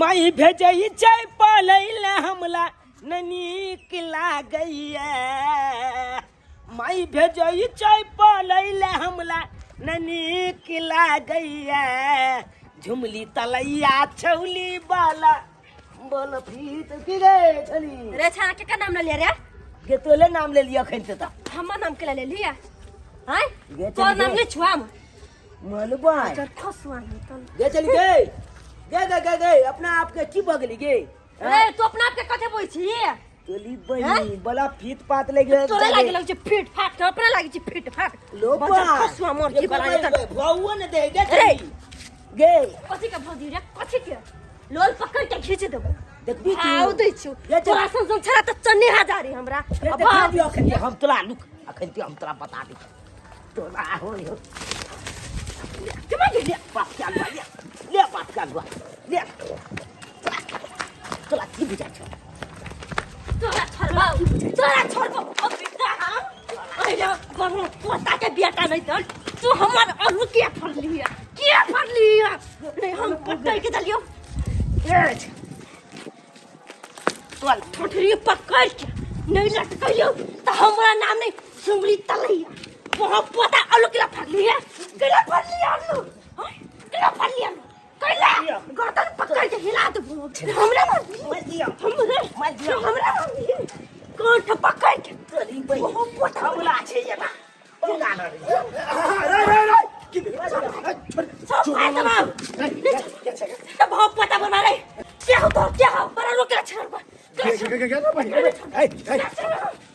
माई भेजै छै पलै लए हमला न नीक लागैया। माई भेजै छै पलै लए हमला न नीक लागैया। झुमली तलैया छौली बाला बोल फीत की गे छली। रे छाना के नाम ले लिया रे? गे तोले नाम ले लिया अखन ते। हमर नाम के ले लिया? आय गे तोर चली नाम गे। ले छुआम। मलबा चल खसुआ नहीं तन। गे चली गे गे गे गे गे अपना आप के की बगली गे? रे तू अपना आप के कथे बोल छी? तोली बहिनी बला फीत पात ले गे। तोरे लागे लग छै फिट फाट के, अपना लागे छै फिट फाट। लो बच्चा खसुआ मोर की बला तन। भौओ ने दे गे। रे। चली गे। कथी के भौजी रे? कथी के? लोल पकड़ के खींच देबो। देखबी तू। आउ दै छियौ। गे चल। तोरा सन सन छड़ा त चन्नी हजारी हमरा। गे अब देखा दियो अखन ते हम तोरा लुक अखन ते हम तोरा बता दी। तोरा हो हो। केमा गेलिया? बाप के आलुआ ले ले बाप के आलुआ ले। तोरा की बुझा छौ? तोरा छोड़बौ, तोरा छोड़बौ। अब बेटा हम अरे बरो पोता के बेटा नहीं तन तू हमर आलू किया फड़लिया? किया फड़लिया? नहीं हम पटै के दलियो। ए तोर ठोठरी पकड़ के नहीं लटकलियो त हमरा नाम नहीं सुमरी तलैया। वहाँ पोता आलू किला फड़लिया? किला फड़लिया आलू? हाँ? किला फड़लिया आलू? कैला गर्दन पकड़ के हिला देबो। हमरा मार मार दिया। हमरा मार दिया। हमरा मार दिया। कंठ पकड़ के तोरी बहिन। वहाँ पोता हमला छै ये बा। बंगा न रे। रे रे रे की भेल? छोड़ सब फाड़ देबो। त भाव पोता बना रे। क्या हो तो क्या हो बड़ा रोक के छोड़ बा। गे गे गे गे ना भाई। ए ए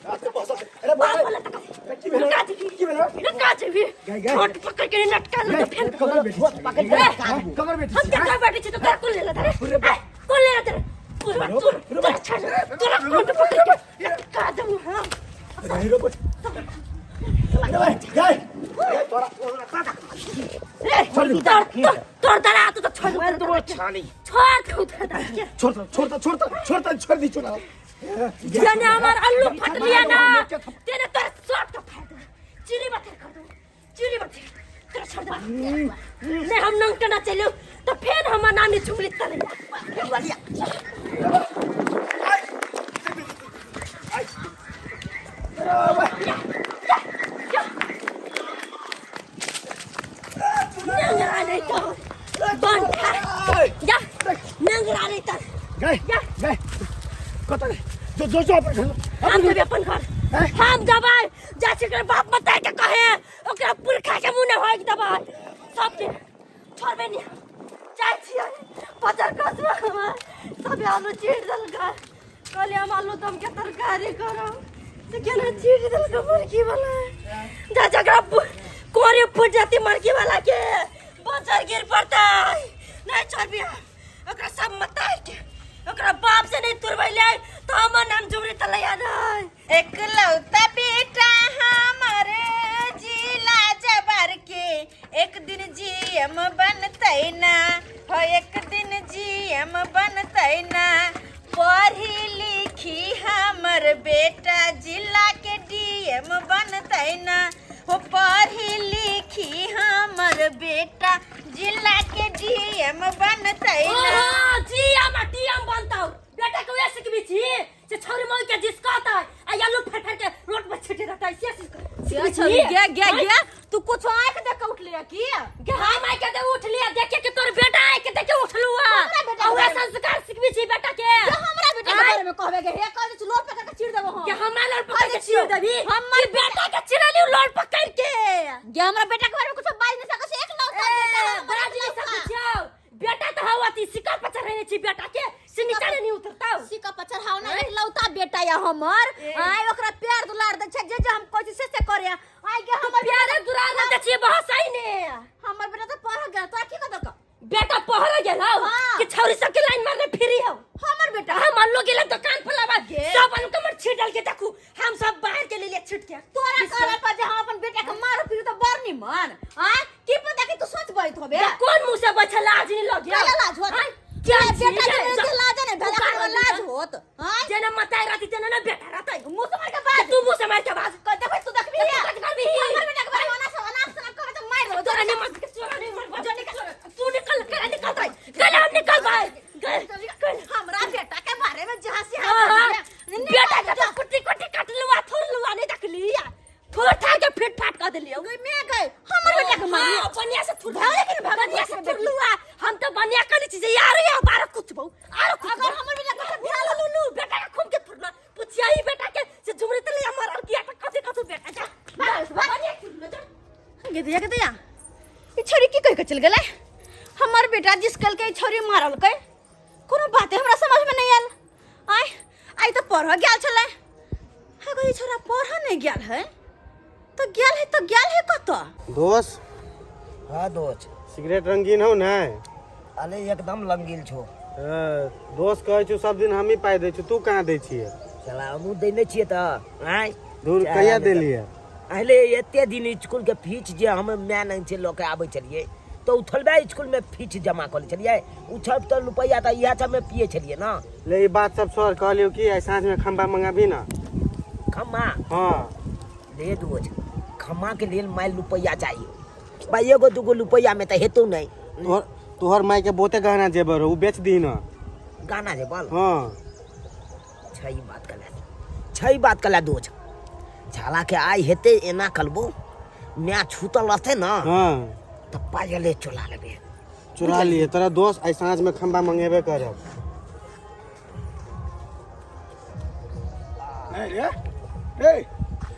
अरे बाप वाला तक की भेल? लगा दी। की भेल? लगा दी। गे, गे। छोट पकड़ के लटका ले तो फेर कमर बैठी पकड़ के लटका दे। कमर बैठी हम क्या बैठी छी तो कर कुल लेला रे। अरे बाप। कुल लेला तेरे। तोरा तोरा तोरा छोड़ तोरा कोट पकड़ के लटका दूं हम। रे रे भाई गए तोरा रे छोड़ दे। तोर तोर तोर दरा तो छोड़ मैं तो छानी। छोड़ दे उधर दरा के। छोड़ छोड़ छोड़ छोड़ छोड़ दी छोड़। जने हमार अल्लू फट लिया ना तेने तोर शर्ट के फाड़ दे। चिरी बथेर कर दूं। चिरी बथेर तोरा छोड़ दे। नहीं हम नंग के ना चलियो तो फिर हमार नाम नहीं चुगली तले। नंगरा नहीं तो बन खा जा नंगरा नहीं तो गए गए कत रे जो जो जो अपन घर। हम जेबै अपन घर। हैं? हम जबै जा छी ओकरा बाप मताई के कहे ओकरा पुरखा के मुँह नहि होइक देबै। सबके छोड़बै नहि जाइ छियै पचर कसबा हमर सब आलू चीर देलकै। कहलियै हम आलू दम के तरकारी करब से केना चीर देलकै मुर्गी वाला। जा जकरा कोरे फूट जाती मुर्गी वाला के बजर गिर पड़तै। नहीं छोड़बी हम ओकरा सब मताई के ओकरा बाप से नहीं तुरबै ले तो हमर नाम जुमरी तलैया नहीं। एकलौता बेटा हमर जिला जबर के एक दिन जीएम बनतै ना हो एक दिन जीएम बनतै ना। पढ़ी लिखी हमर बेटा जिला के डीएम बनतै ना हो पढ़ी लिखी हमर बेटा जिला के डीएम बनतै ना। ओहो जीएम आ डीएम बनतौ बेटा के वैसे सिखबी छी से छौरी मौई के जिसका आता है आ यालू फट फट के रोड पर छिटे रहता है से सिखबी छी। गे गे गे तू कुछ आंख देख के उठ लिया की? गे हम आइ के दे उठ लिया देखे के तोर बेटा आइ के देखे उठलू आ। हमरा बेटा आ के उहे बारे में। संस्कार सिखबी छी बेटा के। हमरा बेटा के आँय? बारे में कहबे गे हे कह दे छी लोर पकड़ के चीर देबो हम। के हमरा लोर पकड़ के कह दे चीर देबी? हमर कि बेटा के चिरली लोर पकड़ के। गे हमरा बेटा के बारे में कुछ बाज नहीं सकै छै, एक लौता ए, बेटा हमर, बाज नहीं एक लौता। सकै छियौ। बेटा तो हवा ती सिक्का पर चढ़ेने छी बेटा के से नीचा नहीं उतरता। सिक्का पर चढ़ाओ ना, एक लौता बेटा या हमर। ए। आय ओकरा प्यार दुलार दै छै, जे जे हम कहै छी से से करे। आय गे हमर प्यार दुलार दै छी बहुत सही ने। हमर बेटा तो पढ़ गेल तोरा की कहत? बेटा पढ़ गेल हौ हाँ। कि छौरी सब के लाइन मारने फ्री हौ। हमर बेटा हम अल्लू गेल दुकान पर लबा गे। सब आलू कमर छीट डाल के देखू हम सब बाहर के लिए छीट के। तोरा कहला पर जे हम अपन बेटा के मारो पीटो तो बड़ निमन। आय की पता कि तू सोच बैठ होबे। या कोन मुंह से बचल लाज नहीं लग काला लाज होत? आय, क्या क्या बेटा छी? के जा- लाज नहीं भेल, तू ओकरा का लाज रहती? होत। आय? जेना मताई रहती तेना ना बेटा रहतै। मुंह से मार के बाज। तू मुंह से मार के बाज। कह देखै तू देखबी। तू कथी करबी? हमर बेटा के बारे में अनाप अनाप शनाप कहबे त मार देबो। तोरा नहीं मार के, तोरा नहीं मार, जो निकल, तू निकल, कला निकल भाई, कला हम निकल भाई। गए। चलि गेलै हमर बेटा जिस कलकै छौरी मारलकै कोनो बाते हमरा समझमे नहि आयल आय आइ तऽ पढ़ऽ गेल छलै अगर ई छोरा पढ़ऽ नहि गेल है तऽ गेल है तऽ गेल है कतऽ दोस्त हाँ दोस्त सिगरेट रंगीन हो ने अरे एकदम लंगील छो हाँ, दोस्त कहै छौ सब दिन हमही पाइ दै छौ तू कहाँ दै छियै चला हमहूँ देने छियै तऽ आँय दूर कहिया देलियै अहले एते दिन स्कूल के फीस जे हम माय नहि छै लऽ के आबै छलियै तऽ ओ थोड़बे स्कूल में फीस जमा कऽ लै छलियै ओ सब तऽ रुपैआ तऽ इएह सबमे पियै छलियै ने ले ई बात सब छोड़ कहलियौ कि आइ साँझ में खम्बा मंगाबी ना खम्मा हाँ ले दोज खम्मा के लेल माय रुपैआ चाहिए भाई एगो दूगो रुपैआ में तऽ हेतौ नहि तोहर तोहर माय के बहुते गहना जेबर हो उ बेच दी ना गाना जे बोल हाँ छै बात कला छै बात कला दोज झाला के आइ हेतै एना कलबो माय छूतल रहतै ने हाँ तऽ पायले चोला लेबै चुरा लिए तोरा दोस्त आइ साँझ में खम्बा मंगेबे करब नहीं रे रे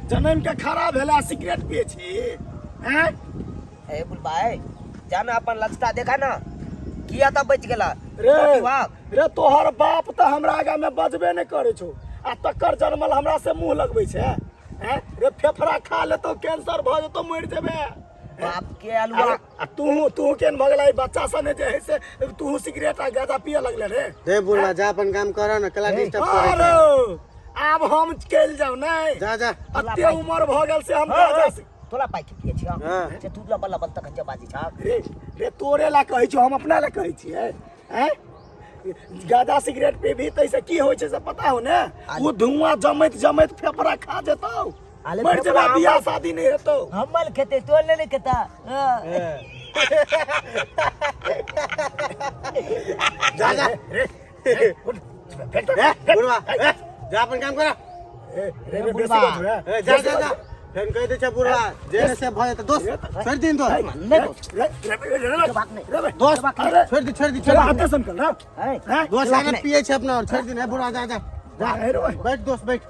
जनम के खड़ा भेला सिगरेट पिए छी हैं ए बुलबा जाना अपन लक्षता देखा ना किया तऽ बचि गेला रे वाह रे तोहर बाप तऽ हमरा आगा में बजबे नहीं करे छौ आ तकर जनमल हमरा से मुंह लगबै छै हैं रे फेफड़ा खा लेतो कैंसर भऽ जेतो मरि जेबे बाप के अलुआ अरे, आ तू तू केन भऽ गेला ई बच्चा सने जे है से तू सिगरेट आ गांजा पिए लगले रे रे बुढ़वा जा अपन काम कर ना कला डिस्टर्ब करे अरे आब हम चलि जाउ नहीं जा जा अते उमर भऽ गेल से हम गांजा से तोला पाइ के पिए छियै हाँ। से तू लबल लबल तक जबाजी छा रे रे तोरे ला कहै छौ हम अपना ला कहै छियै हैं गांजा सिगरेट पीबी तऽ एहिसँ की होइ छै से पता हो ने ओ धुआं जमैत जमैत फेफड़ा खा जेतौ अरे मरि जेबा फेफड़ा बियाह शादी नहि हेतौ हमल खेते तो ले ले खेता हाँ। जा जा रे रे, उठ, फेंक दे, ए फेंक। बुढ़वा ए, जा अपन काम कर ए, रे, रे, बुढ़वा। बेसी बजबै, ए जा जा जा फेन कहि दै छै बुढ़वा जे से भऽ जेतै दोस्त छोड़ि दिन दोस्त नहीं दोस्त रे, रे, रे, रे, रे, बात नहीं। रे, दोस्त अरे, छोड़ि दे छोड़ि दे चलो छोड़ि दे हाथे से निकल रे। हैं? हैं? दोस्त आगे पिए छै अपना और छोड़ि दिन ए बुढ़वा जा जा जा ए रे, बैठ दोस्त बैठ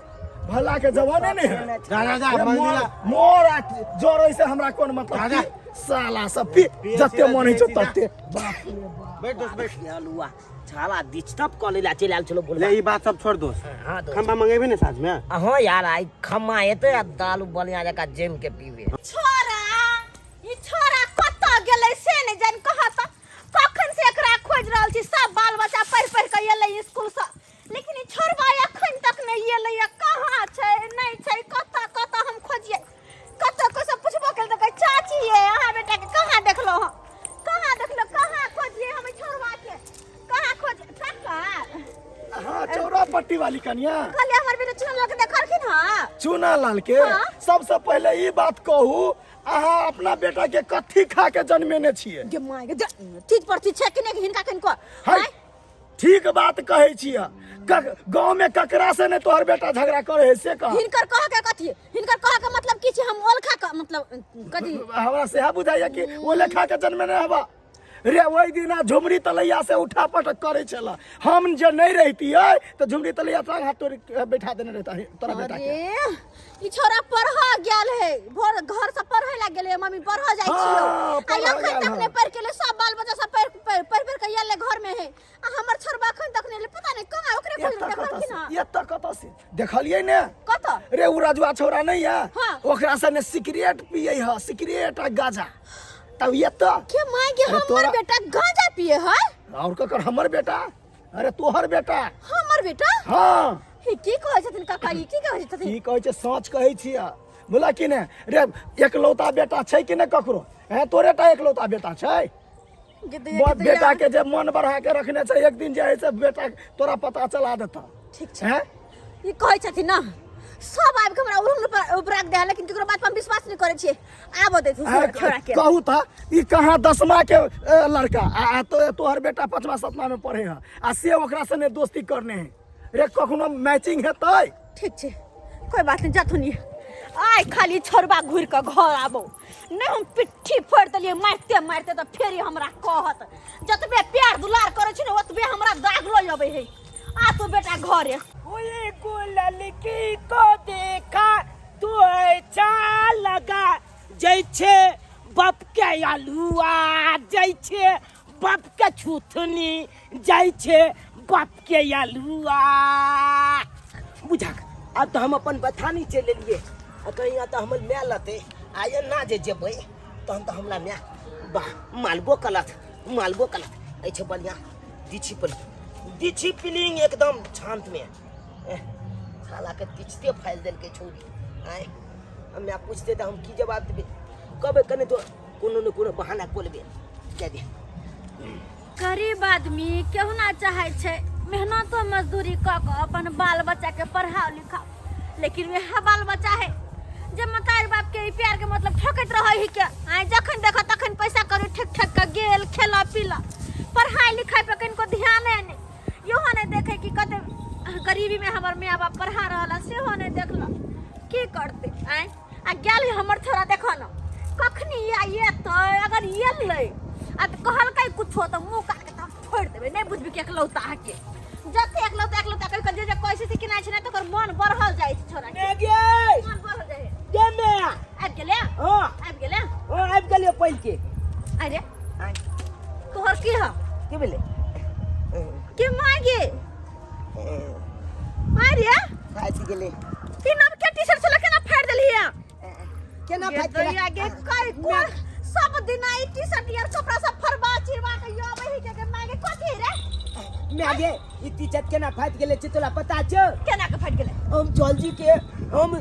भला के जवाने नहीं है जा जा जा रे, मंदिर मोर आ जरै से हमरा कोन मतलब जा, जा। पी, साला सब पी पिए जते छी, मन होइ छौ पिए छी, जा। तते बैठ दोस्त बैठ अलुआ छाला डिस्टर्ब कऽ लेला चलि आयल छलो बोलबा ले ई बात सब छोड़ दोस्त हाँ दोस्त खम्बा मंगेबी ने साँझ में हाँ यार आई खम्मा एते आ दाल बढ़िया जकाँ जम के पीबे छोरा ई छोरा कतऽ गेलै से नहि जानि कह तऽ कखन से एकरा खोजि रहल छी सब बाल बच्चा पढ़ि पढ़ि कऽ एलै स्कूलसँ लेकिन ई छोड़बा एखन तक नहि एलै कहाँ छै नहि छै कतऽ कतऽ हम खोजियै कतऽ कतऽ पुछबो केल तऽ कहै चाची ये अहाँ बेटाके कहाँ देखलहुँ हँ कहाँ देखलहुँ कहाँ खोजियै हम ई छोड़बाके कहाँ खोज काका हाँ चौरा पट्टी वाली कनिया कहलियै हमर बेटा चुना लाल के देखलखिन हँ चूना लाल के हाँ। सबसे पहले ई बात कहू अहाँ अपना बेटा के कथी खा के जन्मेने छियै गे माय गे चीज पर चीज छै कि नहि हिनका किनको है ठीक बात कहै छियै गाँव में ककरा से नहीं तोहर बेटा झगड़ा करे है से कह हिनकर कह के कथी हिनकर कह के मतलब की छै हम ओलखा के मतलब कथी हमरा सेहा बुझाइया कि ओ लेखा के जन्मेने हवा रे ओहि दिना झुमरी तलैया से उठा पटक करे छला हम जे नहीं रहतियै तऽ झुमरी तलैया टांग हाथ तोड़ के बैठा देने रहता तोरा बेटा के अरे ई छोरा पढ़ गेल है भोर घर से पढ़े ला गेले मम्मी पढ़ जाय छियो हाँ, आ पढ़ऽ अखन गेल तक हँ। नहीं पढ़ के ले सब बाल बच्चा सब पढ़ पढ़ पढ़ पढ़ के आयल घर में है आ हमर छोरबा अखन तक नहीं ले पता नहीं कहाँ ओकरे खोज एतऽ कतऽ देखलखिन से हँ एतऽ कतऽ से देखलियै ने कतऽ रे उ रजुआ छौड़ा नहीं है हाँ। ओकरा से ने सिगरेट पियै है सिगरेट आ गांजा तब एतऽ के माय के अरे हमर तोरा- बेटा गांजा पिए है और ककर हमर बेटा अरे तोहर बेटा हमर बेटा हाँ हे की कहै छथिन काका ई की कहै छथिन की कहै छै सच कहै छियै बोला कि ने रे एकलौता बेटा छै कि ने ककरो हैं तोरे टा एकलौता बेटा छै बेटा के जे मन बढ़ा के रखने छै एक दिन जे है से बेटा तोरा पता चला देता ठीक छै हैं ई कहै छथिन ना सब आबि के हमरा उड़न पर उपराग दे लेकिन केकरो बात पर हम विश्वास नहीं करै छियै आबो दे छोड़ा के कहू था ई कहाँ दसमा के लड़का आ तो तोहर बेटा पाँचवा सतमा में पढ़े है आ से ओकरा से ने दोस्ती करने है रे कखनो मैचिंग हेतै ठीक छै कोई बात नहीं जाथुन आइ खाली छोड़बा घुरि कऽ घर आबो नहि हम पिट्ठी फोड़ि देलियै मारिते मारिते तऽ फेर ई हमरा कहत जतबे प्यार दुलार करै छी ने ओतबे हमरा दागलो अबै है आ तू बेटा घरे ओए को लड़की को देखा तो अच्छा लगा जैसे बाप के आलुआ जाइ छै बाप के छुथनी जाइ छै बाप के आलुआ बुझा आब तऽ हम अपन बथानी चलि एलियै आ कहीं तऽ हमर माय लतै आ एना जे जेबै तहन तऽ हमरा माय वाह मालबो कलत मालबो कलत एहि छै बढ़िआँ दिछी पर दिछी पिलिंग एकदम शान्तमे सालाके तिछते फाइल देलकै छौरी आँय हमरा पूछतै तऽ हम की जवाब देबै कहबै कने तो कोनो ने कोनो बहाना कऽ लेबै दे दे गरीब आदमी केहुना चाहै छै मेहनतो मजदूरी कऽ कऽ अपन बाल बच्चाके पढ़ाओ लिखाओ लेकिन वएह बाल बच्चा है जे मतार बाप के ई प्यार के मतलब ठकैत रहै ही के आइ जखन देखो तखन पैसा करू ठेक ठेक के गेल खेला पीला पढ़ाई लिखाई पर कनिको ध्यान नहि इहो नहि देखे कि कते गरीबी में हमर माय बाप पढ़ा रहल है सेहो नहि देखलक की करते आँय आ गेल हमर छोरा देखो न कखनी एतै अगर एलै आ तऽ कहलकै कुछो तऽ मुँह काट के तऽ फोड़ि देबै नहि बुझबी कि एकलौता के जते एकलौता एकलौता कहि कऽ जे जे कहै छै से किनाइ छै ने तऽ ओकर मन बढ़ल जाइ छै छोरा के गे मन बढ़ल जाइ छै गे मे आबि गेलै हां आबि गेलै हां आबि गेलियै पहिल के अरे तोहर की ह की भेलै के मागे अरे फाटि गेलै ई नवके टी शर्ट छलै केना फाड़ि देलही केना फाटि गेलै आगे कई कोन सब दिन आई टी शर्ट यार कपड़ा सब फरबा चिरवा के यो आबै ही के के मागे कथी रे मागे ई टी शर्ट केना फाटि गेलै छै तोरा पता छौ केना के फाटि गेलै हम चलजी के हम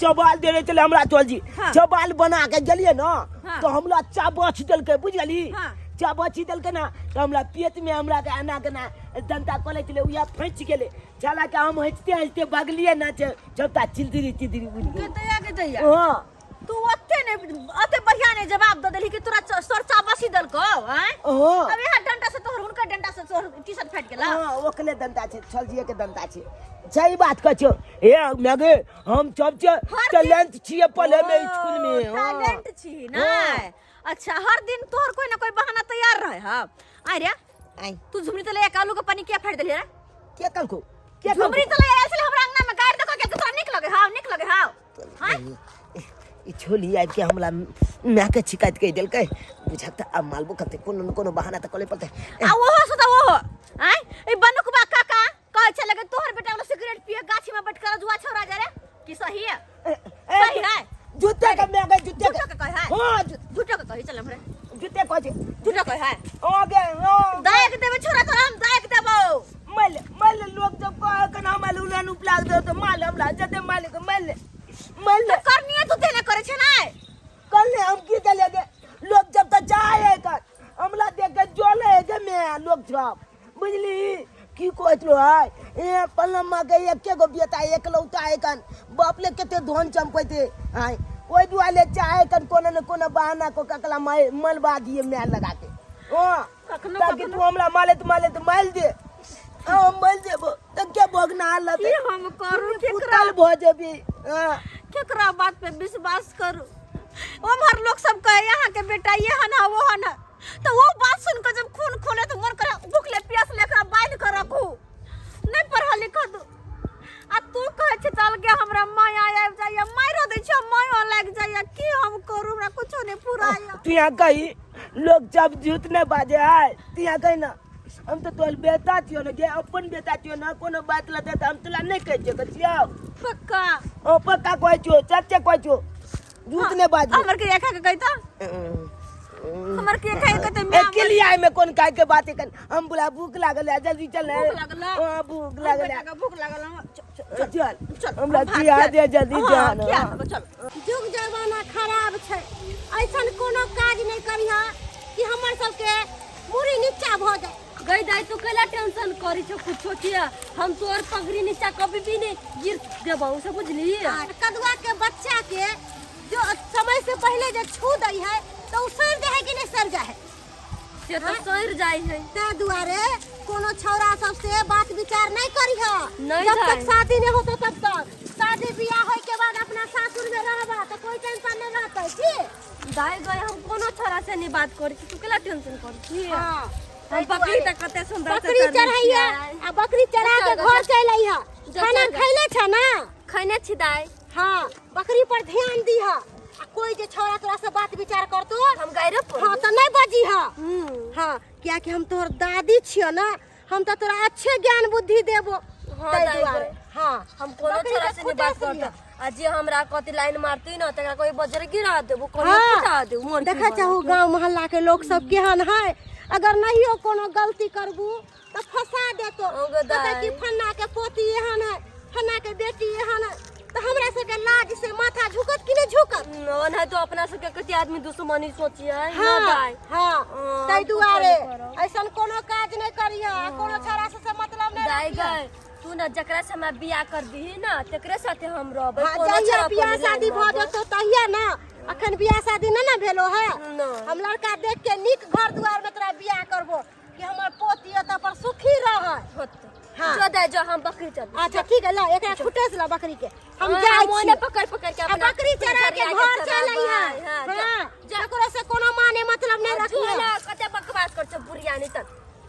चबाल देने छलै हमरा चलजी हाँ। चबाल बना के गेलियै ने हाँ। तो हमरा चाबच देलकै बुझ गेली हाँ। चाबच देलकै ना तो हमरा पेट में हमरा के एना के ना दंता कले छलै उएह फँसि गेलै चला के हम हँसते हँसते बगलियै ना चौता चिलदिरी चिलदिरी उड़ि गेलै दैया के दैया हाँ तू ओते नहीं ओते बढ़िया नहीं जवाब दे देलही कि तोरा सरचा बसी देलको आँय हाँ अब यहाँ डंडा से तोहर हुनकर डंडा से तोहर टी शर्ट फाटि गेला हाँ ओकरे दंता छै छलजिए के दंता छै सही बात कहै छौ हे मैगे हम सब छै हर दिन- टैलेंट छियै पढ़े में स्कूल में हाँ। टैलेंट छी ना अच्छा हर दिन तोहर कोई ना कोई बहाना तैयार रहे हा आय रे आइ तू झुमरी तले एक आलू के पानी किया फाड़ देली रे के कहलको के झुमरी तले आयल छले हमरा अंगना में गाड़ देखो के तोरा नीक लगे हां नीक लगे हां हां ई छोली आबि के हमरा माय के शिकायत कहि देलकै बुझक तऽ आब मालबो करतै कोनो ने कोनो बहाना तऽ कले पड़तै आ ओहो से तऽ ओहो आय ई बनुकबा काका कहै छले कि तोहर बेटा वाला सिगरेट पिए गाछी में बैठ कर जुआ छौरा जा रे की सही है सही है जूते के माय के जूते झूठो के कहे है हां झूठो के कही चल हमरे जूते कहै छै झूठो कहे है ओ गे ओ दायक देबे छोरा तोरा हम दायक देबो मल मल लोग जब कहे के ना माल उलान उपलाग दो तो माल हमरा जते माल के मल मल तो करनिए तू तेने करे छे ना कल हम की देले गे लोग जब तक जाए कर हमला देख के जोले है गे मैं लोग सब बुझली की कहत रो है ए पलम्मा के एके गो बेटा एकलौता है कन बाप ले कते धन चमकैते आय ओहि दुआरे चाहे कन कोनो ने कोनो बहाना को ककला मलबा दिए मार लगा के ओ कखनो ताकि तू हमरा माले माले माल दे हम मर जेबो तऽ के भोगना हालत की हम करू केकरा कुतल भऽ जेबी हाँ केकरा बात पे विश्वास करू उम्हर लोग सब कहे यहाँ के बेटा ये हन है वो हन है तो वो बात सुन के जब खून खोले तो मन करे भूखले प्यास लेकर बांध कर रखू नहीं पढ़ा लिखा दू आ तू कहे छै चल के हमरा माया आबि जाइए मारो दै छै मायो लागि जाइए की हम करू हमरा कुछो नहीं पूरा तू यहाँ कही लोग जब झूठ नहीं बाजे है तू यहाँ कही ना हम तो तोहर बेटा छियो ने गे अपन बेटा छियो ना कोनो बात लते तऽ हम तोला नहीं कहै छियो छियो पक्का ओ पक्का कहै छियो सच्चे कहै छियो झूठ नहीं बाजू हमर के खा के कहता हमर के खा के कहता मैं अकेली आए में कोन काहे के बात है हम बोला भूख लागल है जल्दी चल भूख लागल है? हां भूख लागल है भूख लागल है चल चल चल हमरा खिया दे जल्दी हां चल खिया देबो चल युग जमाना खराब छै ऐसन कोनो काज नहि करिह कि हमर सबके मुड़ी नीचा भऽ जाय गई दाई तू कैला टेंशन करी छो कुछो किया हम तोर पगड़ी नीचा कभी भी नहीं गिर देबौ से बुझली आ कदुआ के बच्चा के जो समय से पहले जे छू दै है तो उ सड़ जाइ है कि नहीं सड़ जाइ है से तो सड़ जाई है ताहि दुआरे कोनो छौड़ा सब से बात विचार नहीं करिह नहीं जब तक जाए। शादी नहीं होतो तब तक शादी बियाह होय के बाद अपना सासुर में रहबा तो कोई टेंशन नहीं रहतै की दाई गई हम कोनो छोरा से नहीं बात करी छी तू कैला टेंशन करी छी हाँ हम बकरी त कते सुंदर से बकरी चरने चढ़ैया छियै। आ बकरी चढ़ा के चल, घर चलि अइह जा, खाना चल, जा। खैले छ ना खैने छी दाई हाँ बकरी पर ध्यान दीह आ कोई जे छौड़ा तोरा से बात विचार करतो हम गायरे हाँ तो नहीं बजी हाँ हाँ कियाकि हम तोहर दादी छियो ना, हम तो तोरा अच्छे ज्ञान बुद्धि देबो। हाँ, ताहि दाई दुआरे। गए। हाँ हम कोनो बकरी छोरा के से नहीं खुटे बात से लिया। करता आ जे हमरा कथी लाइन मारती ना तकरा कोई बजर गिरा देबो, कोनो हाँ। फुटा देबो मोर देखा चाहू गांव मोहल्ला के लोग सब केहन है, अगर नहीं कोनो गलती करबू तो फंसा देतो। ओ गो कहतै कि दाई। फन्ना के पोती एहन है, फन्ना के बेटी एहन है, तो हमरा सबके लाज से माथा झुकत कि नहीं झुकत? न है तो अपना सबके कते आदमी दुश्मनी सोची है न हाँ दाई। हाँ हाँ, ताहि कुछो दुआरे नहीं करब। ऐसन कोनो काज नहीं करिह, आ कोनो छौड़ा से मतलब नहीं दाई रखिह। गए तू ना जकरा से हमरा बियाह कर दीही ना तेकरे साथे हम रहबै। हाँ, कोनो जहिया छौड़ा बियाह पर नहीं शादी भऽ मारबै। जेतौ तहिया ना, अखन बियाह शादी नहि ने भेलो है। ना। हम लड़का देख के नीक घर दुआर में तोरा बियाह करबो कि हमर पोती एतऽ पर सुखी रहै। होतै। हाँ। जो दाई जो, हम बकरी चल। अच्छा ठीक है, ला एकरा खुटे से ला बकरी के, हम हाँ, जाइ हम ओने छी। पकड़ पकड़ के आ अपना बकरी चरा के चरिया घर चराबै। चलै है। हाँ, जा, हाँ, जा। ककरो से कोनो माने मतलब नहीं जो रखिए। ना कते बकवास कर छौ बुढ़िया नहीं तक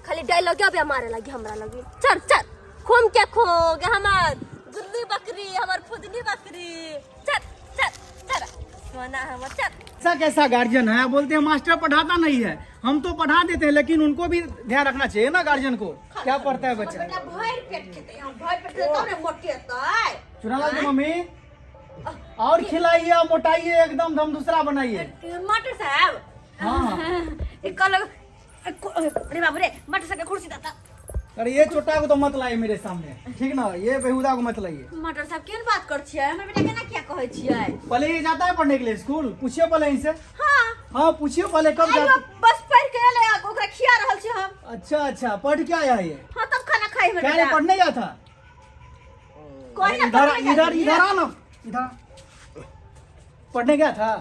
खाली डायलॉग अबे मारे लगी हमरा लगी। चल चल खूम के खो गे हमार गुल्ली बकरी, हमार फुदनी बकरी। चल चल चल सोना हमर चल। ऐसा कैसा गार्जियन है, बोलते हैं मास्टर पढ़ाता नहीं है, हम तो पढ़ा देते हैं लेकिन उनको भी ध्यान रखना चाहिए ना गार्जियन को, क्या पढ़ता है बच्चा। बेटा भरि पेट खेतै, हम भरि पेट खेतै तब ने मोटेतै। चुनालाल की मम्मी और खिलाइए और मोटाइए एकदम, हम दूसरा बनाइए। मास्टर साहब हाँ, हाँ। एक कहलक, अरे बाबू रे, मास्टर साहब के कुर्सी दाता। अरे ये छोटा को तो मत लाइए मेरे सामने, ठीक ना, ये बेहुदा को मत लाइए। मास्टर साहब केहन बात कर छियै, हमर बेटा केना किया कहै छियै? पहले ये जाता है पढ़ने के लिए स्कूल, पूछिए पहले इनसे। हाँ। हाँ पूछिए पहले कब आइयो, जाता। बस पढ़ के एलै, ओकरा खिया रहल छी हम। अच्छा अच्छा, पढ़ के आया ये? हाँ तब खाना खाइ हमर क्या बेटा। पढ़ने गया था? कोई ना इधर पढ़ने गया इधर था। इधर आ ना, इधर पढ़ने गया था।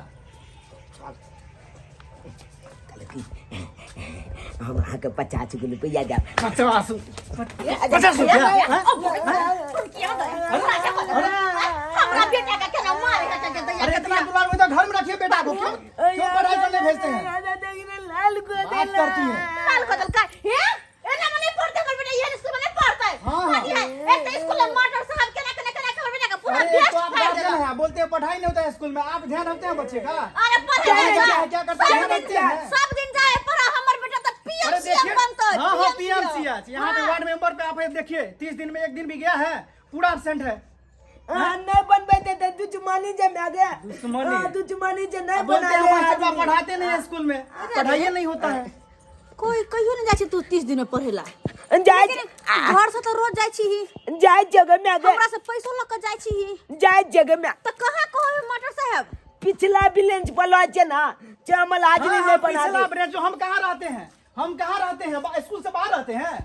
हम अहाँके 50 गो रुपैआ देब। 50 50 रुपया? हाँ? हमरा बेटा के केना मारे है के दैया। अरे इतना दुलार में तो घर में रखिए बेटा को, क्यों क्यों पढ़ाई करने भेजते हैं? लाल को बात करती है। लाल को दलका हे एना में नहीं पढ़ते हमर बेटा, ये स्कूल में नहीं पढ़ते। हाँ, हाँ। कथी है? एक तो स्कूल में मास्टर साहब केना केना केना हमर बेटा के पूरा अरे भेष तो आप फाड़ि गार्जियन देलक। हैं, बोलते हैं पढ़ाई नहीं होता है स्कूल में, आप ध्यान रखते हैं बच्चे का? अरे पढ़े क्या नहीं क्या जाए। क्या करते हैं? सब ध्यान दिन रखते हैं। सब दिन जाए पढ़ा, हमर बेटा तो अरे पीएमसीएच देखिए, बनतै। हाँ हाँ पीएमसीएच यहाँ पे हाँ। वार्ड मेंबर पे आप देखिए 30 दिन में एक दिन भी गया है, पूरा एबसेंट है। हाँ, नहीं बनबै ते ते दुश्मनी जे मैं गया। दुश्मनी। हाँ, दुश्मनी जे नहीं बोलते हैं बनाले मास्टर साहब आदमी। पढ़ाते नहीं है स्कूल में, पढ़ाइए नहीं होता है। कोई कहियो नहीं जाइ छी तू 30 दिन में पढ़ेला। जाइ लेकिन घर से तो रोज जाइ छी ही। जाइ जगह में गए। हमरा से पैसो लऽ के जाइ छी ही। जाइ जगह में। तऽ कहाँ कहबै मास्टर साहब? पिछला ब्रेंच पर लऽ छै ना, चमल आदमी हाँ, नहीं हाँ, बना पिछला दे। ब्रेंच जो हम कहाँ रहते हैं, हम कहाँ रहते हैं, स्कूल से बाहर रहते हैं।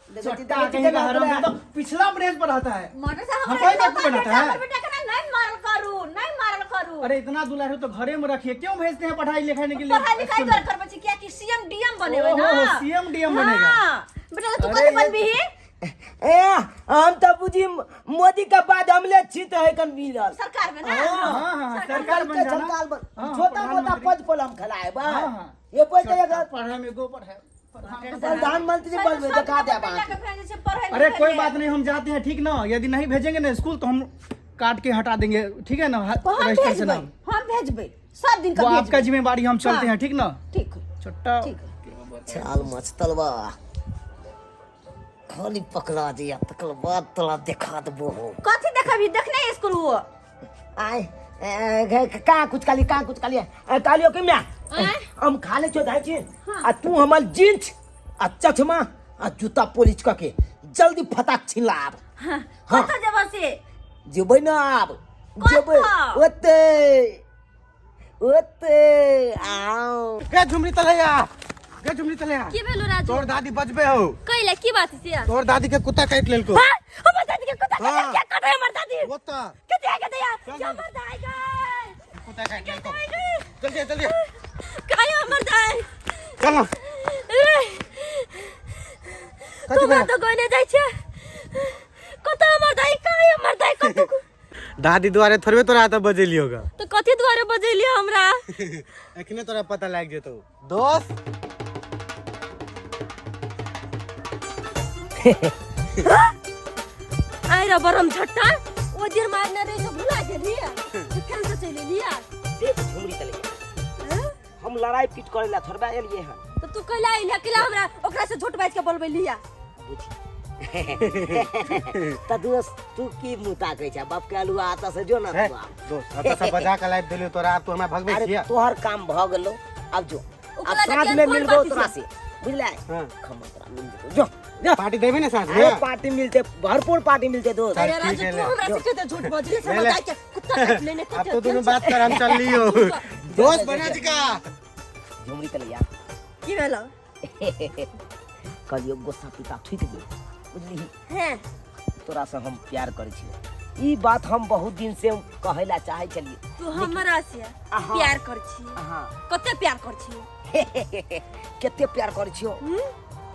देखो, चट्टा देखो, कहीं का देखो, हराम देखो। तो पिछला ब्रेंच पर रहता है। मास्टर साहब हम हमरा कोई बात इतना बनाता बेटा, है। हमर बेटा के ना नहीं मारल करू, नहीं मारल करू। अरे इतना दुलार हो तो घरे में रखिए, क्यों भेजते हैं पढ़ाई लिखाई के लिए? पढ़ाई लिखाई स्कूल में? द्वारा करबै छी कियाकि सीएम डीएम बनेबै ना। ओहो, सीएम डीएम बनेगा। हाँ। बेटा तू अरे कथी ये- बनबिही? ए हम तो बुझी मोदी के बाद हमले छी तो है कन मिलल। सरकार में ना। हाँ, हाँ, सरकार बन जाना। सरकार बन। हाँ, छोटा मोटा प्रधानमंत्री। पद पर हम खिलाए बा। हाँ, हाँ। ये पैसा एक पढ़ाई में गोबर है। प्रधानमंत्री बनबे देखा दे अहाँके। अरे कोई बात नहीं, हम जाते हैं ठीक ना, यदि नहीं भेजेंगे ना स्कूल तो हम काट के हटा देंगे, ठीक है ना, हम रजिस्टर से भेजबै, नाम। हम भेजबै सब दिन वो का आपका जिम्मेवारी, हम चलते हाँ। हैं ठीक ना। ठीक छोटा ठीक। छाल मचतल बा खाली पकड़ा दिया तकर बाद तोरा देखा देबो हो। कथी देखबी? देखने स्कूल वो आय का कुछ काली का कुछ काली कालियो के म्या हम खा ले छो दाई छी आ तू हमर जींस आ चश्मा आ जूता पोलिच क के जल्दी फटाक छीन ला आब। हाँ। हाँ। कतऽ जेबऽ से? जेबै ना आब जेबै कतऽ? ओते ओते आओ। गे झुमरी तलैया, गे झुमरी तलैया। की भेलो राजू? तोर दादी बजबे हो। कैला की बात से? तोर दादी के कुत्ता काटि लेलको। हाँ, हमर दादी के कुत्ता हाँ। काटि के काटे हमर दादी। ओतऽ। कते आ कते आ? चल, हमर दाई गए। कुत्ता काटि लेलको। जल्दी जल्दी। काय हमर दाई? चल ना। तू कतऽ गइने जाइ छै? कतऽ हमर दाई? काय हमर दाई कतऽ? दादी दुआरे थोड़बे तोरा एतऽ बजेलियो गा। तऽ कथी दुआरे बजेलियो हमरा? एखने तोरा पता लागि जेतौ दोस्त। आइ रे बरम झट्टा, ओ दिन मारने रही से भुला गेली, फेर से चलि एलियै। देख झुमरी तले हम लड़ाई पीट करे ला थोड़बा एलिए हन। तो तू कैला आइल है कैला हमरा ओकरा से झूठ बाज के बोलबै लिया। बुझी त दोस्त तू की मुंह ताकै छ बाप के अलुआ आता से जो ना हे, तू आब। दोस्त एतऽ से बजा के लाइव देलियो तोरा, आब तू हमरा भगबै अरे छियै? तोहर काम भ गेलो, अब जो अब ओकरा साँझ के में कोन मिलबो बात तोरा छै? से, बुझलै? हाँ। खम्मा तोरा मिल जेतो, जो जो। पार्टी देबे ने साँझ अरे में? पार्टी मिलते, भरपूर पार्टी मिलते दोस्त। चल, अरे ठीक राजू है, तू ले। हमरा से कते झूठ बजली से ले, ले। जाय के कुत्ता काट लेने अब तो दुनू बात कर, हम चल लियो। दोस्त बना जी का झुमरी तले यार। की भेलो? कहलियो गुस्सा पिता थुकि गेल, बुझलिही? हैं। तोरा से हम प्यार करै छी, ई बात हम बहुत दिन से कहै ला चाहै छलियै। तू हमरा से अहाँ। प्यार कर छी? हाँ। कते प्यार कर छी? कते प्यार करै छियो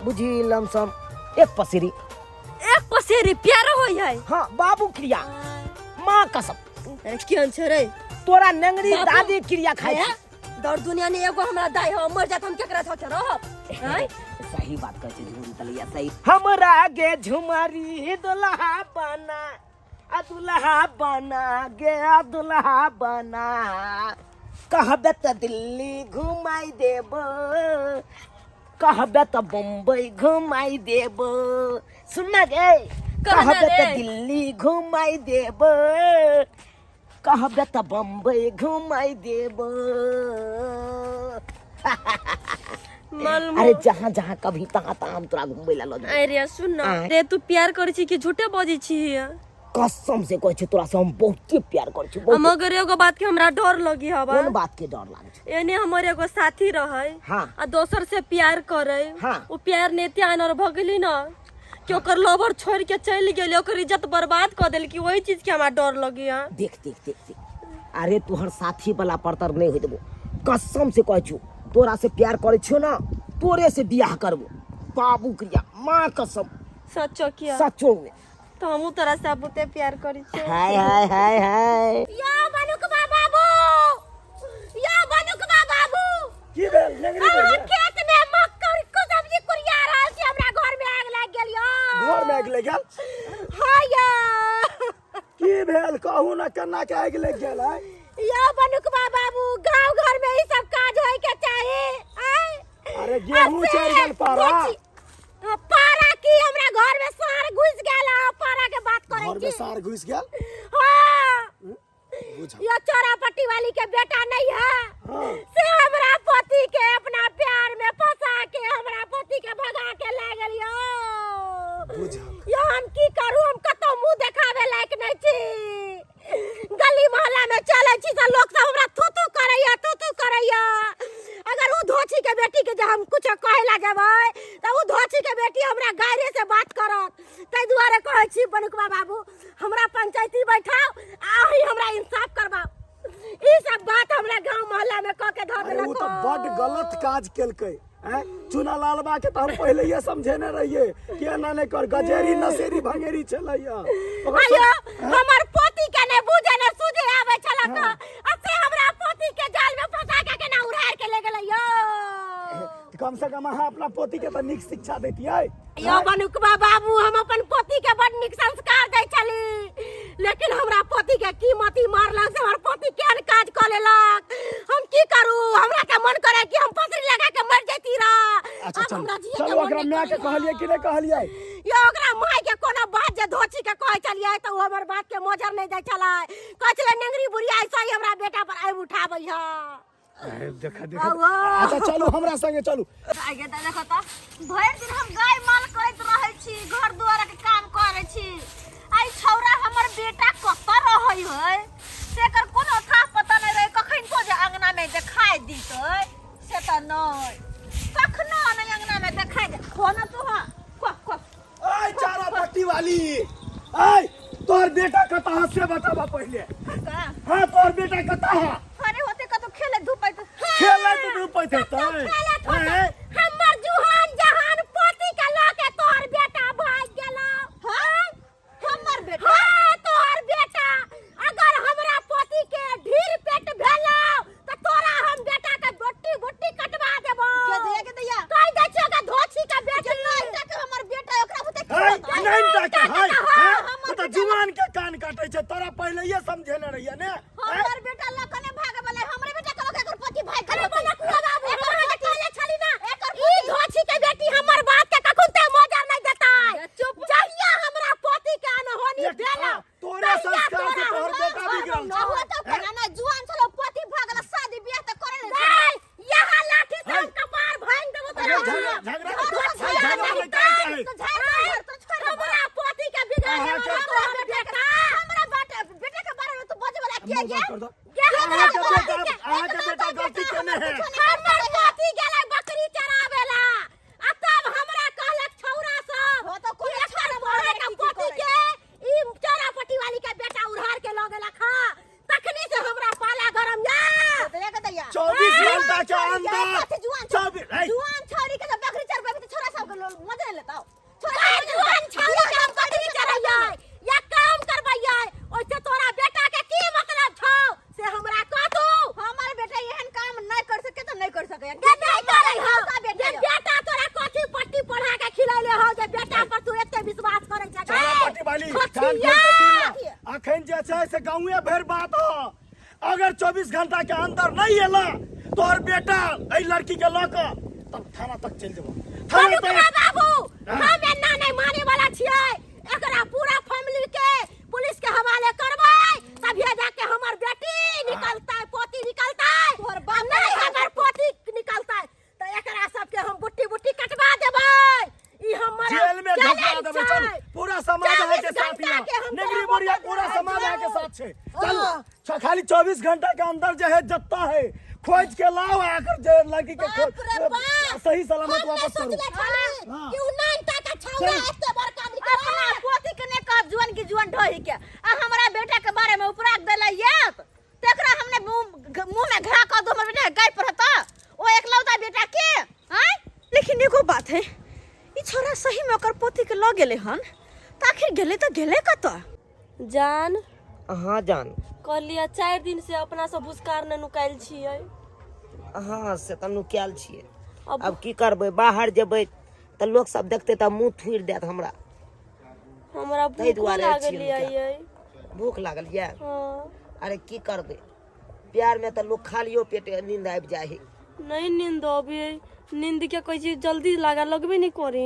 बुझी, लमसम एक पसेरी। एक पसेरी प्यार होय है? हाँ बाबू क्रिया, माँ कसम। अरे केहन छै रे? तोरा नेंगरी बाबू। दादी क्रिया खाइ हैं? छी। दौड़ दुनिया ने एगो हमरा दाई हो, मर जात हम केकरा धके रहब? हैं? सही बात कहै छै झुमरी तलैया, सही। हमरा गे झुमरी दुल्हा बना, आ दुल्हा बना गे, आ दुल्हा बना, कहबे तऽ दिल्ली घुमाई देब, कहबे तऽ बम्बई घुमाई देब। सुनना गे? कहना कहबे तऽ रे। दिल्ली घुमाई देब, कहबे तऽ बम्बई घुमाई देब। मालूम। अरे जहाँ जहाँ कभी तहाँ तहाँ हम तोरा घुमबै ला लऽ जेबौ। अरे सुन न। आँय। रे तू प्यार करै छी कि झूठे बजै छी? कसम से कहै छी, तोरा से हम बहुते प्यार करै छी, बहुते। मगर एगो बात के हमरा डर लगी हवा। कोन बात के डर लागै छै? एने हमर एगो साथी रहे। हाँ। आ दोसर से प्यार करे। हाँ। ओ प्यार ने आनर भऽ गेली न कि ओकर लवर छोड़ के चलि गेली, ओकर इज्जत बर्बाद कऽ देलकी। ओहि चीज के हमरा डर लगी है। देख देख देख देख, अरे तोहर साथी वाला परतर नहीं होय देबो, कसम से कहै छियौ। तोरा से प्यार करै छियौ ना, तोरे से बियाह करबो, बाबू क्रिया माँ कसम। सचो किया? सचो में। तो हमहूँ तोरा से बहुते प्यार करै छियौ। हाय हाय हाय हाय। या बनुकबा बाबू, या बनुकबा बाबू। की भेल नेंगरी अहाँ बढ़िया? खेत में मक्कई के सब्जी कुरिया रहल छी, हमरा घर में आग लागि गेल यौ। घर में आगि लागि गेल? हाँ यौ। की भेल कहू ना, केना के आगि लागि गेल है? यौ बनुकबा बाबू, गांव घर में ई सब काज होय के चाही, आँय? अरे गेहूं आ से चढ़ि गेल पारा। हाँ, पारा की, हमरा घर में सार घुस गेल, अहाँ पारा के बात करै घर में छी। सार घुसि गेल? हाँ। बुझल। यो चोरा पट्टी वाली के बेटा नहीं है? हाँ। से हमरा पति के अपना प्यार में फंसा के हमरा पति के भगा के ले गेल यो। बुझल। यो हम की करू, हम कतौ मुंह देखावे लायक नहीं छी। गली मोहल्ला में चले छी तऽ लोक सब हमरा थू थू करैया, थू थू करैया। अगर उ धोछी के बेटी के जे हम कुछ कहे ला जेबै तऽ उ धोछी के बेटी हमरा गायरे से बात करत। ताहि दुआरे कहै छी बनुकबा बाबू, हमरा पंचायती बैठाओ आ अहीं हमरा इंसाफ करबाओ। ई सब बात हमरा गांव मोहल्ला में कह के धऽ अरे ओ देलक। तऽ बड गलत काज केलकै। हैं चुना लालबा के तऽ हम पहिलेये समझेने रहियै कि एना नहि कर, गजेरी नसेरी भंगेरी छलैया ओकर। आयो हमर पोती के ने बुझे ने सूझे आबै छलक, आ से हमरा पोती के जाल में फंसा के केना उड़ार के ले गेलै यो। कम से कम अहाँ अपना पोती के तऽ नीक शिक्षा दैतियै। यो बनुकबा बाबू, हम अपन पोती के बड नीक संस्कार दै छली, लेकिन हमरा पोती के की मती मारलक से हमर पोती केहन काज कऽ लेलक। हम की करू, हमरा तऽ मन करे कि हम फसरी लगा के मर जैती रह। अच्छा आब चलू हमरा जिए के चलू मन ओकरा नहि माय के करैया। कहलियै कि नहि कहलियै? यो ओकरा माय के कोनो बात जे धोची के कहै छलियै तऽ ओ हमर बात के मोजर नहि दै छलै। कहै छलै नेंगरी बुढ़िया ऐसा ही हमरा बेटा पर आबि उठाबै है। अरे देखा देखा। अच्छा चलू, हमरा संगे चलू। आगे तऽ देखो तऽ भरि दिन हम गाय माल करैत रहै छी, घर दुआर के काम करै छी। आई छौरा हमर बेटा कतऽ रहै है से एकर कोनो थाह पता नहि रहै। कखन तो जे अंगना में देखाइ दितै से तऽ नहि, कखनो नहि अंगना में देखाइ दे। खो ना तू, हाँ खो खो। आय चारा पट्टी वाली, आय तोहर बेटा कतऽ है से बताबा पहिले। का? हाँ, तोहर बेटा कतऽ है? अरे होते कतौ खेले धूपैत। खेलैत धूपैत हेतै? खेलैत होतै। आँय? हमर जुहान जहान पोती के लऽ के तोहर बेटा भागि गेलौ। हाँ? हमर बेटा? हाँ, तोहर बेटा। अगर हमरा पोती के ढीर पेट भेलौ तऽ तोरा हम बेटा के बोटी बोटी कटवा देबौ। के दैया, के दैया? कहि दै छियौ के धोछी के बेटी। नहीं के हमर बेटा ओकरा बुते हाय, नहीं टाके, हाय, हाँ, हाँ, ओ तऽ जुआन के कान काटे छै। तोरा पहिले ये समझेने रहियै ने? हमर बेटा लऽ के नहि भागे वाला। भाग अरे गेल होतै। बलकुआ बाबू एकर हमरा पोती- कहले छली ना एकर ई धोछी के बेटी हमर बात के कखुनते मोजर नहीं देतै। चुप जहिया हमरा पोती के अनहोनी एक- भेल हाँ, तोरे संस्कार से तोहर बेटा बिगड़ल छौ। हो तो केना ना जुआन छलो पोती भऽ गेल शादी बियाह तऽ करे ने छलै। नहीं, यहाँ लाठी से है। हम कपार भांग देबो अरे तोरा। झगड़ा झगड़ा धोछिया झगड़ा नहीं नहीं करके है। तो झाड़ दे घर तो छोड़ दे। हमरा पोती के बिगाड़े अहाँके- वाला तोहर बेटा। हमरा बेटा बेटा के बारे में तू बजे वाला के मुंह गे बंद कर दो। गे हमरा अहाँके पोती बेटा के- अहाँके बेटा गलती केने है। हमर पोती गेलै बकरी चरावेला आ तब हमरा कहलक छौरा सब हो तो कोई कि एकर छोरा तोरा के की पोती करै? के ई चोरा पट्टी वाली के बेटा उधार के लऽ गेलक हँ। तखनी से हमरा पाला गरम या तो एक दैया 24 घंटा के अंदर जुआन 24 है। जुआन छौरी के जब बकरी चरबे तो छोरा सब के मजे नहीं लेता छोरा जुआन छौरी के हम बकरी चरैयै या काम करबैयै ओइसे तोरा बेटा के की मतलब छौ से हमरा कह तू। हमार बेटा एहन काम नहीं कर सके तो नहीं कर सके। जे नहीं करै हौ बेटा जे बेटा तोरा कथी पट्टी पढ़ा के खिलैले हौ जे बेटा पर तू एते विश्वास करै छै। चोरा पट्टी वाली कान खोल के सुन ले। अखन जे छै से गाँवे भरि बात ह। अगर 24 घंटा के अंदर नहीं एला तोहर बेटा एहि लड़की के लऽ कऽ तब थाना तक चलि जेबो। थाना बलुकरा तक बाबू हाँ। हम एना नहीं माने वाला छियै। एकरा पूरा फैमिली के पुलिस के हवाले करबै तभिए जाके हमर बेटी निकलतै पोती निकलतै। तोहर बाप नहीं हमर पोती निकलतै तऽ एकरा सबके हम बुट्टी बुट्टी कटवा देबै। ई हमर जेल में ढुका चैलेंज देबै। छै। चलू पूरा समाज अहाँ के साथ 24 घंटा के यऽ हम निगरी तोरा बोरिया मौका पूरा देबै। समाज अहाँ के साथ छै। चलू खाली 24 घंटा के अंदर जे है जत्ता है खोज के लाओ आकर जे लड़की के बाप रे बाप। सही सलामत हम वापस नहि करू। सोचले छली हाँ। कि उ नानटा के छौड़ा चल। एते बड़का निकलत। अपना पोती के नहीं कह जुआन की जुआन ढही के आ हमरा बेटा के बारे में उपराग देला ये तेकरा हमने मुंह में घा कर दो हमर बेटा गाय पर हता ओ एकलौता बेटा के हैं। लेकिन एगो बात है ई छोरा सही में ओकर पोती के ल गेले हन त आखिर गेले त गेले कतऽ। जान हाँ जान कहलियै 4 दिन से अपना सब भुसकार ने नुकायल छियै। हाँ से तऽ नुकायल छियै। अब अब की करबै बाहर जेबै तऽ लोक सब देखतै तऽ मुँह थुरि देत हमरा। हमरा ताहि भूखो दुआरे लागल छियै यै। नुकायल। भूख लागल यऽ? हाँ। अरे की करबै प्यार में तऽ लोक खालियो पेटे नींद आबि जाइ है। नहीं नींद अबे नींद के कहै छी जल्दी लागा लगबे नहीं करे।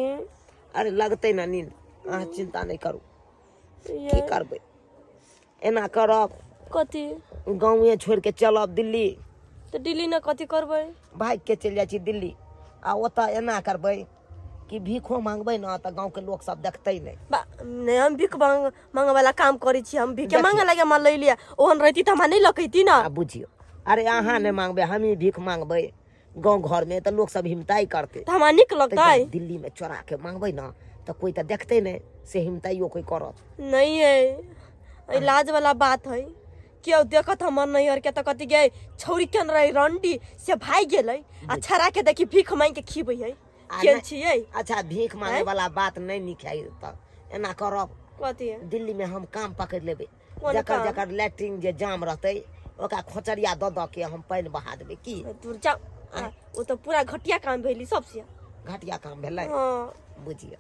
अरे लगतै ना नींद अहाँ चिंता नहीं करू। ये की करबै एना करब कथी गाँवे छोड़ के चलब दिल्ली। तऽ दिल्ली ने कथी करबै? भागि के चलि जाइ छी दिल्ली आ ओतऽ एना करबै कि भीखो मांगबै ने तऽ गाँव के लोक सब देखतै नहि। बा नहीं हम भीख मांगे वाला काम करै छी। हम भीखे देखियौ। मांगे लागे हमरा लै लिया ओहन रहती तऽ हमरा नहीं लकैती ना। आ बुझियौ अरे अहाँ नहि मांगबै हमही भीख मांगबै गाँव घर में तऽ लोक सब हिमताई करतै तऽ हमरा नीक ताहि लगतै। दुआरे दिल्ली में चोरा के मांगबै ने तऽ कोई तऽ देखतै नहि से हिमताइयो कोई करत नहीं है इलाज वाला बात है। केओ देखत हमर नैहर के तऽ कथी गे छौरी केन रही रंडी से भागि गेलै आ छड़ा के देखी भीख मांगि के खिबै है आ केन नहि- छियै। अच्छा भीख मांगे आँय? वाला बात नहीं नीक है तऽ एना करब कथी है? दिल्ली में हम काम पकड़ लेबै कोन जकर काम? जकर लैट्रिन जे जाम रहतै ओकरा खोचरिया दऽ दऽ के हम पानि बहा देबै। की दूर जाओ ओ तऽ पूरा घटिया काम भेली सबसे। घटिया काम भेलै? हाँ। बुझियौ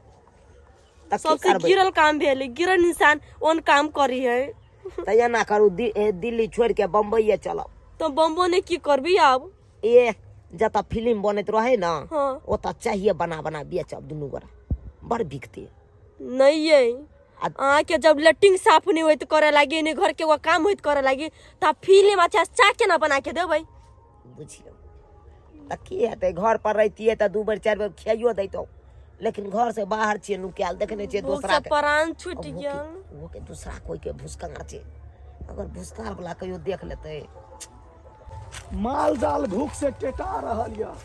तऽ की सबसे करबै? गिरल काम भेलै गिरल इंसान ओन काम करी है। तऽ एना करू दिल्ली छोड़ि के बम्बइए चलब। तो बम्बो ने की करबी आब? ए जतऽ फिल्म बनैत रहै ने हाँ। ओतऽ चाहिए बना बना बेचब दुनू गोरा बड़ बिकतै। नहीं ये अहाँ के जब लैट्रिन साफ नहीं होइत करे लागी नहीं घर के वो काम होइत करे लागी तऽ फिल्म अच्छा चाह केना बना के देबै? बुझियौ तऽ की हेतै घर पर रहितियै तऽ 2 बेर 4 बेर खियाइयो दैतहुँ लेकिन घर से बाहर छियै नुकायल देखने छियै भूख दोसरा से के प्राण छूटि ओहो गेल। के ओहो के दूसरा कोई के भुसकार छै अगर भुसकार वाला कहियो देख लेतै। माल जाल भूख से टेटा रहल यऽ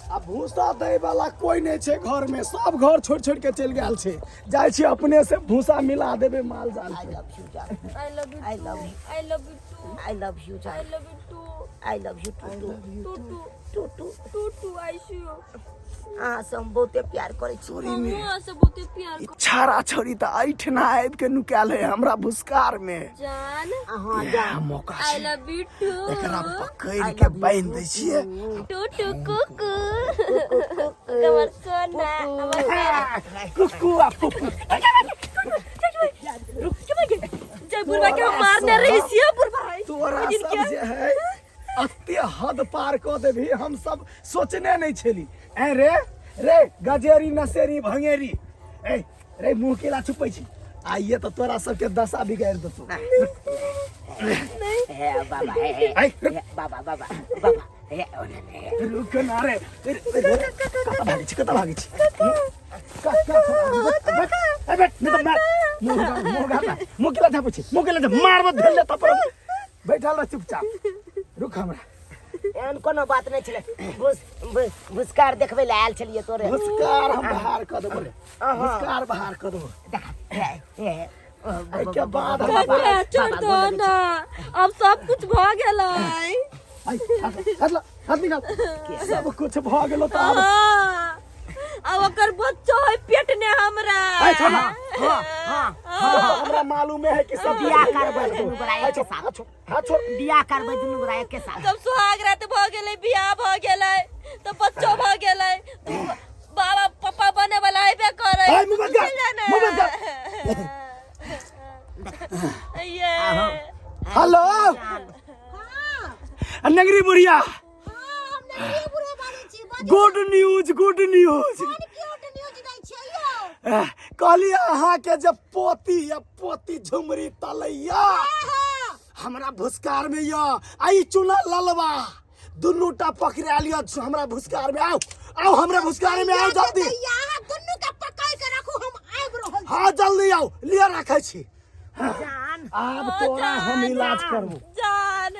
आ भूसा दै वाला कोई नहीं छै घर में सब घर छोड़ छोड़ के चलि गेल छै। जाइ छी अपने से भूसा मिला देबै माल जाल I के। लव you जान। I love you I love you. I love you too. I love you जान। I love you too. I love you too too. Too too too too too too I see you. अहाँ से हम बहुते प्यार करै छी। हमहूँ अहाँ से बहुते प्यार ई छाड़ा छोड़ी तऽ एहिठिना आबि के नुकायल है हमरा भुसकार में। जान अहाँ इएह जान। मौका आई छै लव you to. एकरा पकड़ि के बान्हि दै छियै। टू टू कुकू हमर सोना हमर कुकू आ फुफू। जय बुढ़वा के हम मारने रही छियै बुढ़वा है तोरा सब जे है अते हद पार कऽ देबही हम सब सोचने नहि छली। ऐ रे रे गजेरी नसेरी भंगेरी, ए रे मुँह केला छुपै छी? आइए तऽ तोरा सबके दशा बिगाड़ि देतौ। हे बाबा, हे हे। ऐ, रुक। हे बाबा, बाबा बाबा, हे ओना ने। रुक ना रे। रे, रे, कतऽ भागै छी, कतऽ भागै छी? का का, बैठ, नहीं तो मार। मुंह मुंह गाता, मुंह केला झापै छी, मुंह केला झाप, मारबो धैले थप्पड़। बैठल रह चुपचाप, रुक हमरा। एहन कोनो बात नहि छलै, भुस भुसकार देखबै लए आयल छलियै तोरे। भुसकार हम बाहर कऽ देबो रे, भुसकार बाहर कऽ देबो। देखा, हे हे। एहिके बाद हम काका, छोड़ दो ना, अब सब कुछ भ गेलै। ऐ, हाथ ला, हाथ निकाल। सब कुछ भऽ गेलो तऽ आब हाँ, अब ओकर बच्चो है पेट ने हमरा। ऐ, छोड़ ना। हाँ हाँ। हमरा मालूम है कि सब बियाह करबै दुनू गोरा ऐ, एके छोड़, साथ। हाथ छोड़, हाथ छोड़। बियाह करबै दुनू गोरा एके साथ। तब सुहाग रात भ गेलै, बियाह भ गेलै, तऽ बच्चो भ गेलै, तू बाबा पापा बने वाला हेबे करै। ऐ, मुँह बंद कर, मुँह बंद कर। ये हेलो नगरी बुढ़िया, गुड न्यूज, गुड न्यूज। कहलियै अहाँके जे पोती या पोती झुमरी तलैया हमरा भुसकार में यऽ, आ ई चुना ललवा दुनू टा पकड़ा लिअ हमरा भुसकार में। आउ आउ, हमरा भुसकार में आउ जल्दी। अहाँ दुनू के पकड़ के राखू, हम आबि रहल छी। हाँ जल्दी आउ, लिअ राखै छी। जान। आब तोरा हम इलाज करबो। जान।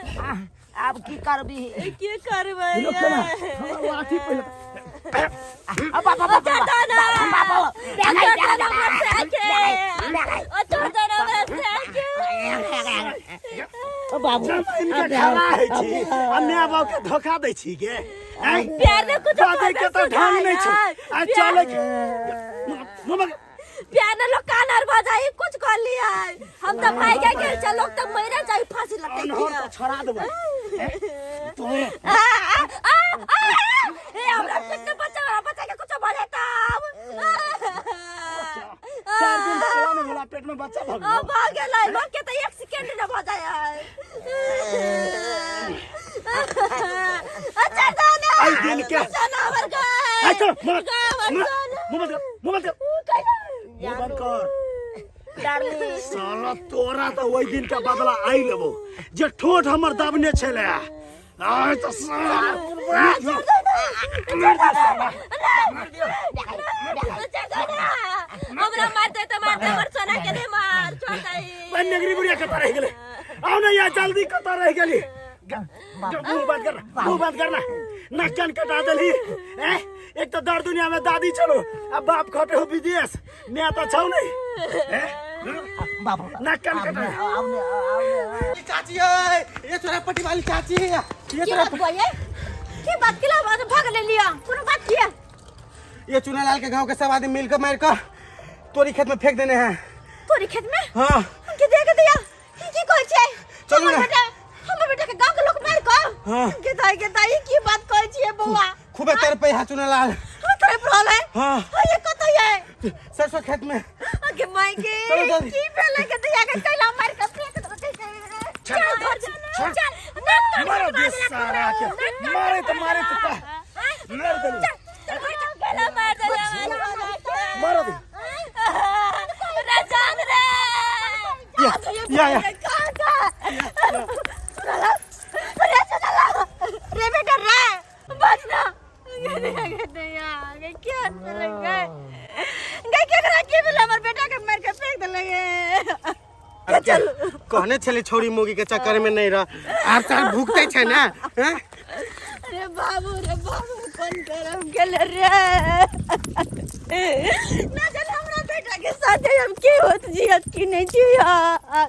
आब की करबी? की करबै? रुक ना, हमरा लाठी पहिले। अब बाबा बाबा। छोड़ दो ना। बाबा। छोड़ दो ना हमरा से के। ओ छोड़ दो ना हमरा से के। बाबू। जमीन के खड़ा होइ छी आ माय बाप के धोखा दै छी गे? आँय? प्यार ने कुछ बाजै के तऽ ढंग नहि छौ आ चलै के मुँह बंद कर। प्यार ने लोग कानर भ जाई, कुछ कर लिया हम तो भाई के गेल छ, लोग तो मरे जाई फांसी लटक अनहर के। तऽ छोड़ा देबै तोरे। आ आ आ आ ए हमरा पेट में बच्चा, हमरा बच्चा के कुछ भ जाता अब। 4 दिन चला नहि भेला, पेट में बच्चा भऽ गेल। अब भ गेलै, भग के तऽ 1 सेकेंड न भ जाय। अच्छा दाना। एहि दिन के सोना हमर गाय। ऐ चल, मुँह बंद गाय हमर मुँह सोना। मुँह बंद कर, मुँह बंद कर, मुँह बंद कर। डार्लिंग। साला तोरा तऽ ओहि दिन के बदला आई लेबो जे ठोठ हमर दबने छलै। आइ तऽ साला हमरा मारते तऽ मारते, हमर सोना के नहीं मार, छोड़ दही। ओइ नगरी बुढ़िया कतऽ रहि गेलै? आउ ने यार जल्दी, कतऽ रहि गेली? मुँह बंद कर, मुँह बंद कर ना, नाक कान कटा देलही। ए एक तऽ दर दुनिया में दादी छलो आ बाप खटे हो विदेश, मैं तऽ छौ नहीं। ए बाबू। नाक कान कटा। आउ ने, आउ ने। चाची ओए, ये छोरा पट्टी वाली चाची, ये की छोरा बात बौआ ये? की बात केला बात भाग ले लिया? कोनो बात किया? ये चुनालाल के गांव के सब आदमी मिलकर मार कर तोरी खेत में फेंक देने हैं। तोरी खेत में? हाँ। के देख दिया ई की कहै छै? चलू हमर ना। बेटा, हमर बेटा के गांव के लोग मार कऽ। हाँ। के दाई, के दाई, की बात कहै छियै बौआ? खूबे तर पे है चुनालाल। हम तड़प रहल है। हाँ। हाँ, ये कतऽ है? सरसों खेत में। के माई के। चलो जल्दी। की भेलै के दिया के कैला मार के फेंक देलकै? चल घर, चल चल, नाक कान मारो कटवा दे देलक सारा के। हमरा। नाक कान मारे कटवा तऽ मारे तऽ देलक। ता। मार देली। चल चल घर, चल। कैला मार देलक हमरा सोना के। मारो दे। रे जान रे। या या या। रे चला रे बेटा रे, बचना गे क्या गए गए केकरा की भेलै? हमर बेटा के मार के फेंक देलकै। कहने छली छोरी मोगी के चक्कर में नहीं रह, आब साल भुगते छै ना, हैं? अरे बाबू रे बाबू, कोन करम गेल रे? ना जाने हमरा बेटा के साथे हम की होत जियत की नहीं जियत।